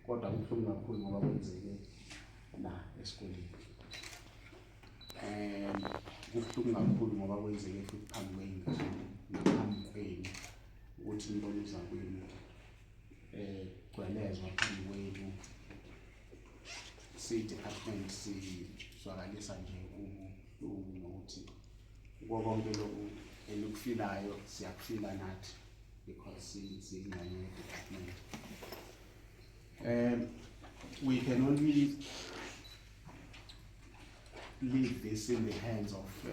Kodwa kubuhlungu kakhulu ngoba kwenzeke la esikoleni. Kubuhlungu kakhulu ngoba kwenzeke futhi phambi kwey'ngane naphambi kwenu ukuthi nibone uzakwenu gcwelezwa phambi kwenu. Siyi-department sizwakalisa nje ubuhlungu nokuthi kuko konke lokhu enikufilayo siyakufila nathi because siyingxenye ye-department. We can only leave this in the hands of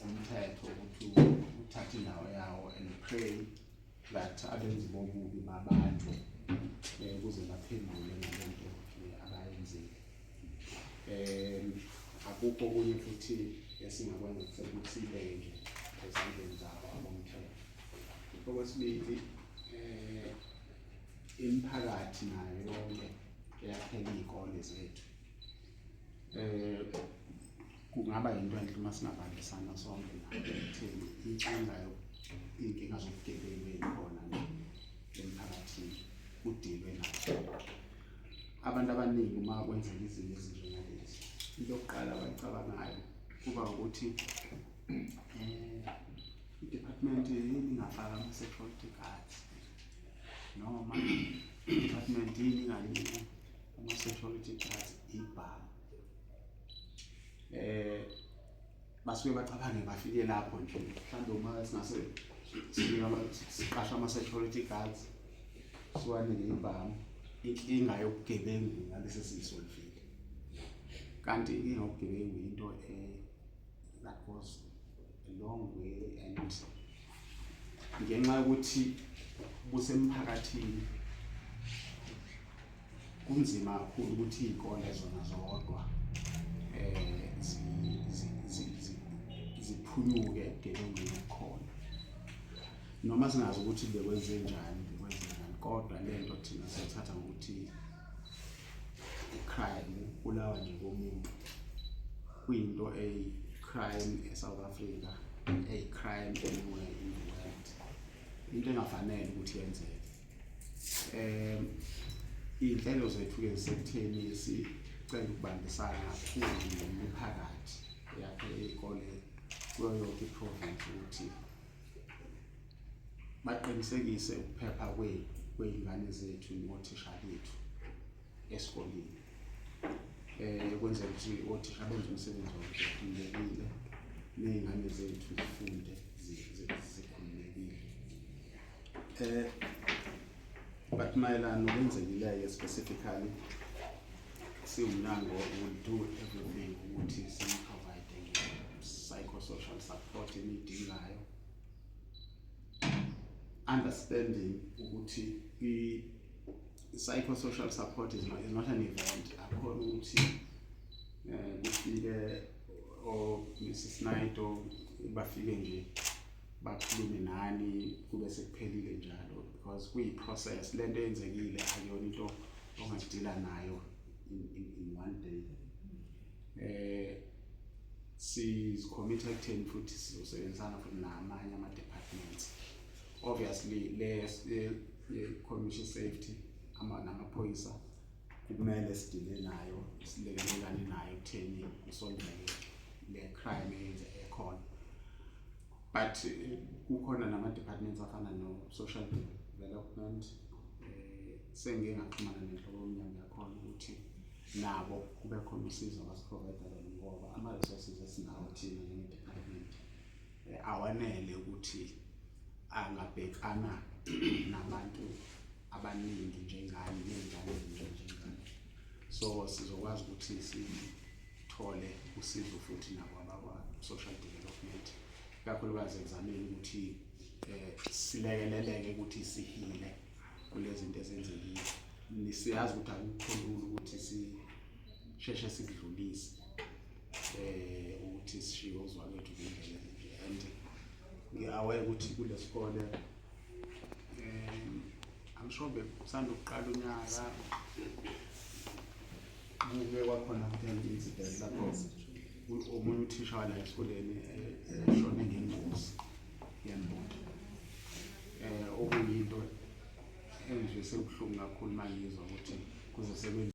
umthetho ukuthi uthathe indawo yawo and pray that abenzi bobubi babanjwe ukuze baphendule ngalento abayenzile. Akukho okunye futhi esingakwenza except ukuthi siyibeke nje ezandleni zabo abomthetho. Okwesibili, imiphakathi nayo yonke eyakhela iy'kole zethu, kungaba yinto enhle uma singabambisana sonke nabo ekutheni inkinga, iy'nkinga zobugebengu ey'khona nje emphakathini kudilwe nazo. Abantu abaningi uma kwenzeka izinto ezinjengalezi, into yokuqala abayicabangayo kuba ukuthi i-department yini ingafaka ama-security guards noma i-department yini inganika ama-security guards ibhamu. Basuke bacabange bafike lapho nje, mhlawumbe uma singase siqashe ama-security guards, siwanike ibhamu, inkinga yobugebengu ngabe sesiyisolvile. Kanti inkinga yobugebengu into that goes a long way, and ngenxa yokuthi busemphakathini kunzima kakhulu ukuthi iy'kole zona zodwa ziphunyuke ebugebengwini obukhona. Noma singazi ukuthi bekwenze njani, bekwenze njani, kodwa le nto thina siyithatha ngokuthi i-crime, ukubulawa nje komuntu kuyinto eyi-crime e-South Africa, eyi-crime anywhere in the world, into engafanele ukuthi yenzeke. Iy'nhlelo zethu-ke zisekutheni sicela ukubambisana kakhulu nemiphakathi eyakhe iy'kole kuyo yonke i-province ukuthi baqinisekise ukuphepha kwey'ngane zethu nothisha bethu esikoleni, ukwenzela ukuthi othisha benze umsebenzi wabo bekhululekile ney'ngane zethu zifunde zikhululekile. But mayelana nokwenzekileyo specifically, siwumnyango will do everything ukuthi si-provide nge-psychosocial support eniyidingayo, understanding ukuthi i-psychosocial support is not an event. Akukhona ukuthi kufike o Mrs Naidoo bafike nje bakhulume nani kube sekuphelile njalo, because kuyi-process. Lento eyenzekile akuyona into ongadila nayo in one day. Sizi-commit ekutheni futhi sizosebenzisana futhi namanye ama-departments, obviously le ye-community safety namaphoyisa kumele sidile nayo, silekelelane nayo ekutheni kusolveke le crime eyenze ekhona, but kukhona nama-departments afana no-social development. Sengike ngaxhumana nenhloko yomnyango yakhona ukuthi nabo kube khona usizo abasi-provide lona, ngoba ama-resources esinawo thina njenge-department awanele ukuthi angabhekana nabantu abaningi njengani ney'ngane ezinjenjengani. So sizokwazi ukuthi sithole usizo futhi nabo abakwa-social development, ikakhulukazi ekuzameni ukuthi silekeleleke ukuthi sihile kulezi zinto ezenzekile. Siyazi ukuthi akukho lula ukuthi sisheshe sikudlulise ukuthi sishiye uzwakwethu ngendlela ezinje, and ngi-aware ukuthi kulesikole, I'm sure bekusanda ukuqala unyaka, kuke kwakhona futhi incident lapho omunye uthisha wala esikoleni eshone ngengozi yemoto, okuyinto engizwise ubuhlungu kakhulu uma ngizwa ukuthi kuze Bese